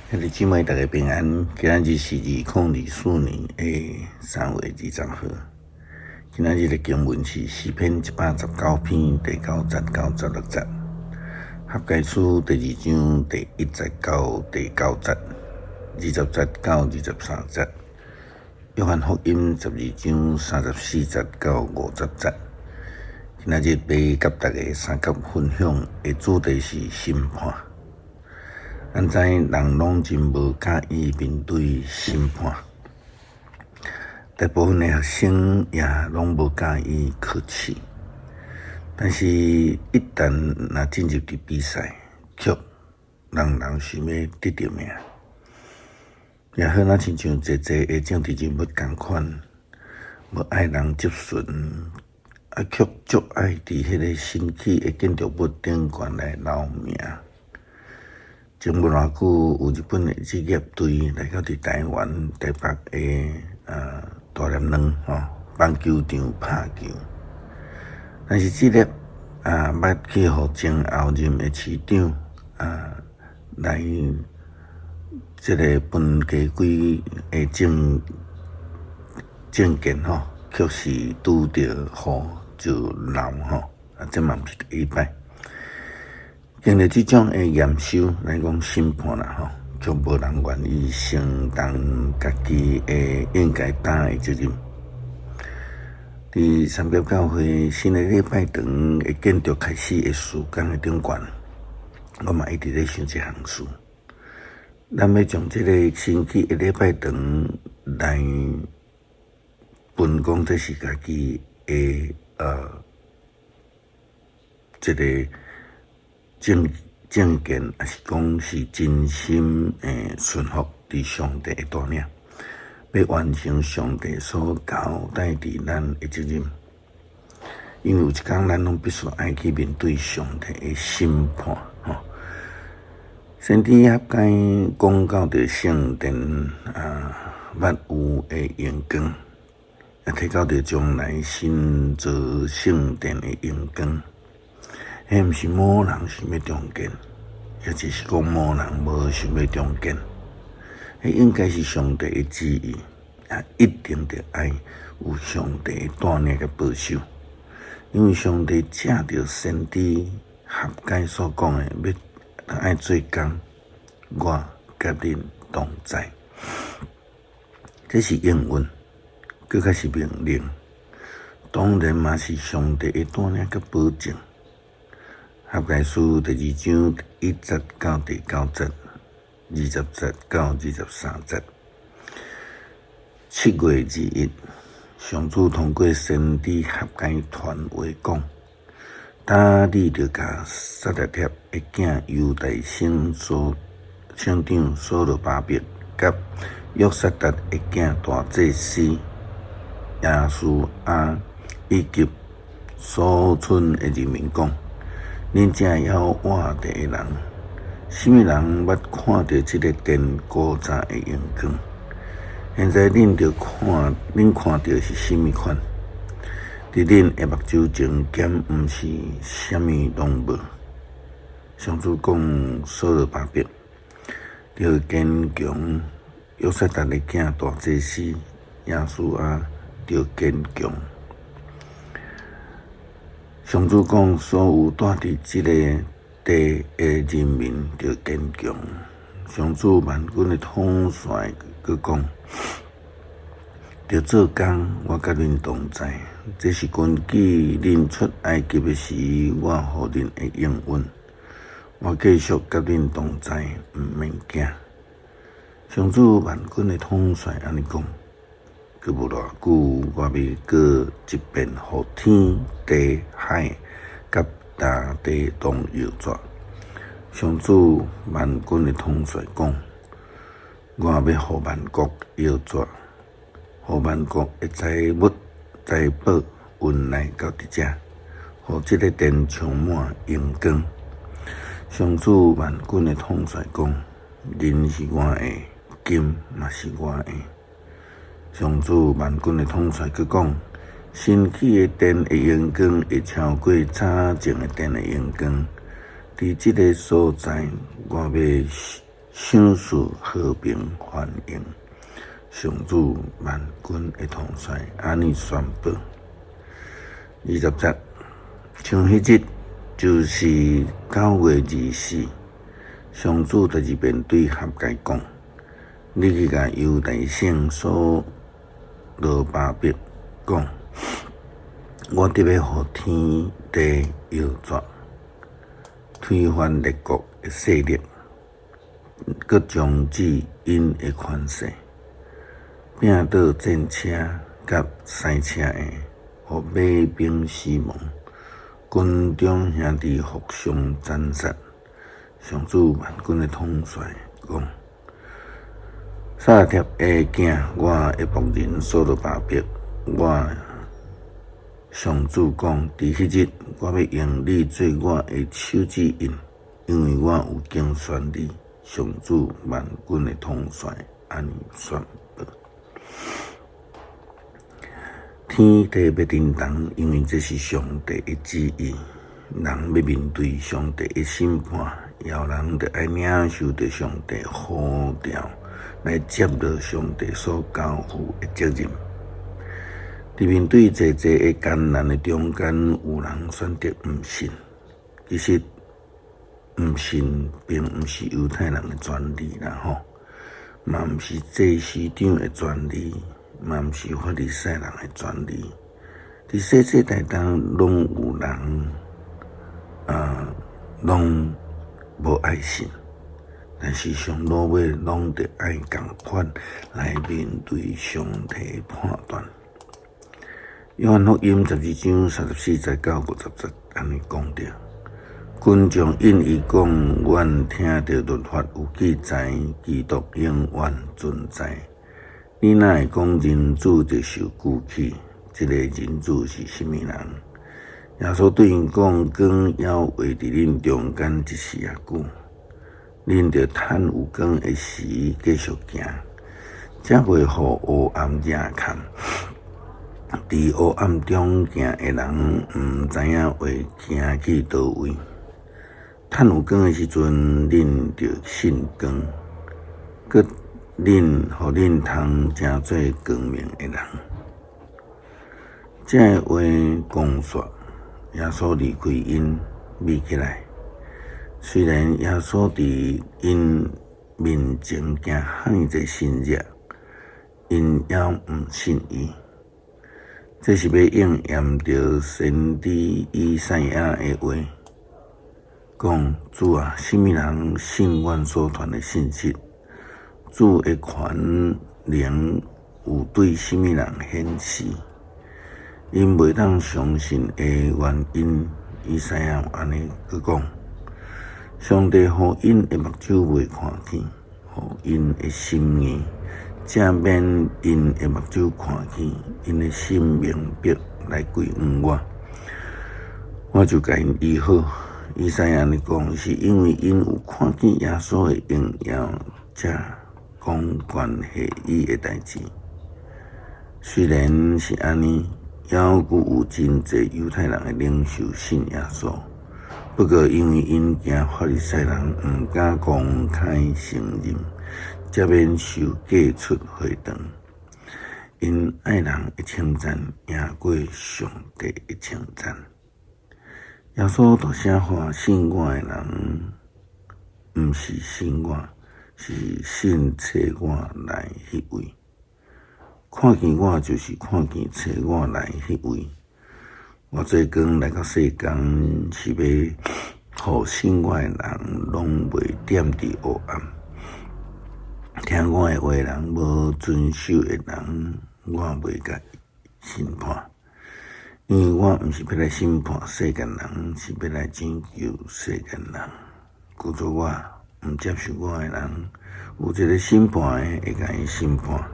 兄弟姊妹，大家平安。今仔日是2024年的3月20號。今仔日的經文是詩篇119篇第9節到16節，哈該書第二章第1節到第9節，20節到23節，約翰福音12章34節到50節。今仔日欲佮大家相佮分享的主題是審判。咱知人攏真無佮意面對審判，大部分的學生也攏無佮意考試。但是，一旦若進入佇比賽，卻人人想欲得著名。也好若親像濟濟的政治人物仝款，無愛人質詢，啊，卻足愛佇彼个新起的建築物頂懸來留名。前無偌久，有日本的職業隊來到佇台灣台北的大巒崙吼棒球場拍球，但是這粒捌去予前後任的市長來這个分家幾个證件吼，卻是拄著雨就漏吼，啊，這嘛毋是第一擺。經歷這種的驗收來講審判啦吼，卻無人願意承擔家己的應該擔的責任。佇三峽教會新的禮拜堂的建築開始的施工的頂懸，我嘛一直咧想這項事。咱欲將這个新起的禮拜堂來分講，這是家己的這个證件，抑是講是真心順服佇上帝的帶領，欲完成上帝所交代佇咱的責任。因為有一工咱攏必須愛去面對上帝的審判吼。先知哈該講到著聖殿捌有的榮光，也提到著將來新造聖殿的榮光。彼毋是某人想欲重建，抑就是講某人無想欲重建，彼應該是上帝的旨意，啊，一定著愛有上帝的帶領佮保守，因為上帝藉著先知哈該所講的，欲愛做工，我佮恁同在，這是應允，閣較是命令，當然嘛是上帝的帶領佮保證。哈該書第二章1節到第9節，20節到23節。7月21，上主通過先知哈該傳話講：今你著共撒勒鐵的囝猶大省所省長所羅巴伯，佮約撒達的囝大祭司耶書亞以及所剩的人民講。恁這猶活著的人，啥物人捌看著這个殿古早的榮光？現在恁著看，恁看著是啥物款？佇恁的目睭前，敢毋是啥物攏無？上主講所羅巴伯，著堅強；約撒達的囝大祭司耶書亞，著堅強。上主講，所有蹛佇這个地的人民著堅強。上主萬軍的統帥閣講，著做工，我佮恁同在。這是根據恁出埃及的時，我予恁的應允。我繼續佮恁同在，毋免驚。上主萬軍的統帥按呢講。閣無偌久，我欲閣一遍予天地海佮大地攏搖逝。上主萬軍的統帥講：我欲予萬國搖逝，予萬國的財物財寶運來到佇遮，予這个殿充滿榮光。上主萬軍的統帥講：銀是我的，金嘛是我的。上主萬軍的統帥閣講：新起的殿的榮光會超過早前的殿的榮光。佇這个所在，我欲賞賜和平繁榮。上主萬軍的統帥按呢宣布。20節，像彼日就是9月24，上主第二遍對哈該講：你去共猶大省所羅巴伯講，我得欲予天地搖逝，推翻列國的勢力，閣終止𪜶的權勢，摒倒戰車佮駛車的，予馬兵死亡，軍中兄弟互相殘殺。上主萬軍的統帥講：撒拉鐵的囝，我的僕人所羅巴伯，我上主講：佇彼日，我欲用你做我的手指印，因為我有揀選你。上主萬軍的統帥按呢宣布。天地欲震動，因為這是上帝的旨意。人欲面對上帝的審判，猶人著愛領受著上帝呼召，來接落上帝所交付的責任。佇面對濟濟的艱難的中間，有人選擇毋信。其實，毋信並毋是猶太人的專利啦，吼，嘛毋是祭司長的專利，嘛毋是法利賽人的專利。佇世世代代攏有人啊，攏無愛信，但是上落尾攏著愛仝款來面對上帝的判斷。約翰福音12章34節到50節按呢講著，群眾應伊講：阮聽著律法有記載，基督永遠存在。你哪會講人子著受舉起？這个人子是啥物人？耶穌對𪜶講：光猶會佇恁中間一時仔久，恁著趁有光的時繼續行，才袂予黑暗惹崁。佇黑暗中行的人，毋知影會行去佗位。趁有光的時陣，恁著信光，閣恁予恁通成做光明的人。這个話講煞，耶穌離開𪜶，覕起來。雖然耶穌佇𪜶面前行遐爾濟神蹟，𪜶猶毋信伊。這是欲應驗著先知以賽亞的話，講：主啊，啥物人信阮所傳的信息？主的權能有對啥物人顯示？𪜶袂當相信的原因，以賽亞有按呢閣講：上帝予𪜶的目睭袂看見，予𪜶的心硬，才免𪜶的目睭看見，𪜶的心明白來歸向我，我就共𪜶醫好。以賽亞按呢講，是因為𪜶有看見耶穌的榮耀，才講關係伊的代誌。雖然是按呢，猶閣有真濟猶太人的領袖信耶穌，不過因為𪜶驚法利賽人，毋敢公開承認，才免受趕出會堂。𪜶愛人的稱讚贏過上帝的稱讚。耶穌大聲喊：信我的人，毋是信我，是信差我來彼位。看見我，就是看見差我來彼位。我做光來到世間，是欲予信我的人攏袂踮佇黑暗。聽我的話的人，無遵守的人，我袂共審判，因為我毋是欲來審判世間人，是欲來拯救世間人。拒絕我、毋接受我的人，有一个審判的會共伊審判。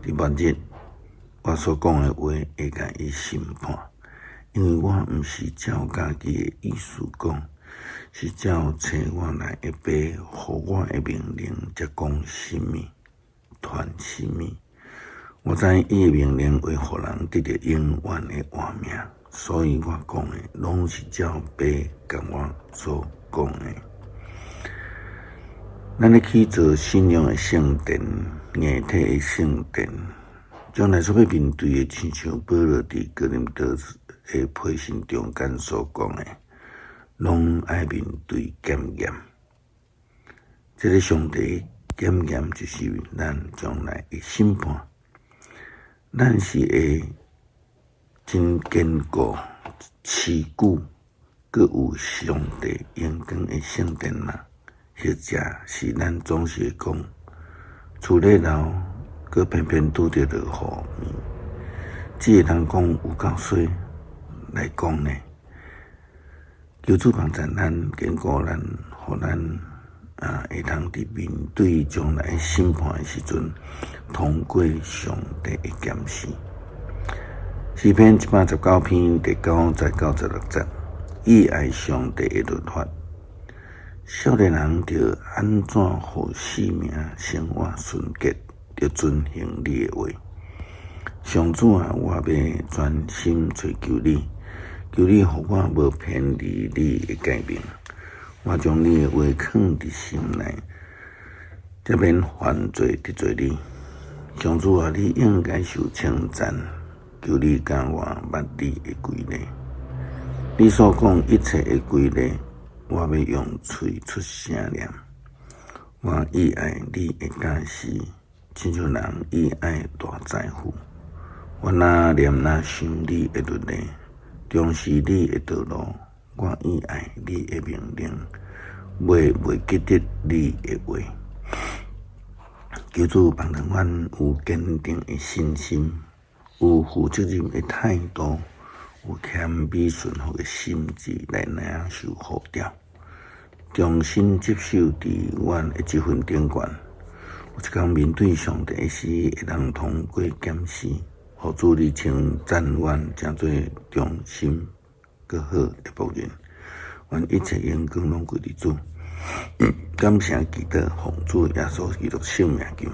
佇末日，我所講的話會共伊審判，因為我毋是照家己的意思講，是照差我來的父予我的命令，才講啥物，傳啥物。我知伊的命令會予人得著永遠的活命，所以我講的攏是照父共我所講的。咱咧起造信仰的聖殿、硬體的聖殿，將來所欲面對的，親像保羅佇哥林多的批信中間所講的，攏愛面對檢驗。這个上帝檢驗就是咱將來的審判。咱是會真堅固、持久，閣有上帝榮光的聖殿嗎？或者是咱總是會講，厝咧老，閣偏偏拄著落雨，只會通講有夠衰來講呢？求主幫助咱，堅固咱，予咱啊會通佇面對將來審判的時陣，通過上帝的檢視。詩篇119篇第9節到16節，喜愛上帝的律法。少年人著按怎予性命生活純潔，著遵行你的話。上主啊，我欲專心揣求你，求你予我無偏離你的誡命。我將你的話囥佇心內，才免犯罪得罪你。上主啊，你應該受稱讚，求你教我捌你的規例。你所講一切的規例，我欲用喙出聲念。我喜愛你的教示，親像人喜愛大財富。我若念若想你的律例，重視你的道路。我喜愛你的命令，袂袂記得你的話。求主幫助阮有堅定的信心，有負責任的態度，有謙卑順服的心志來領受呼召，忠心職守佇阮的職分頂懸。有一工面對上帝時，會當通過檢視，予主你稱讚阮，成做忠心閣好的僕人。願一切榮光攏歸予主。感謝基督，奉主耶穌基督聖名求，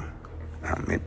阿們。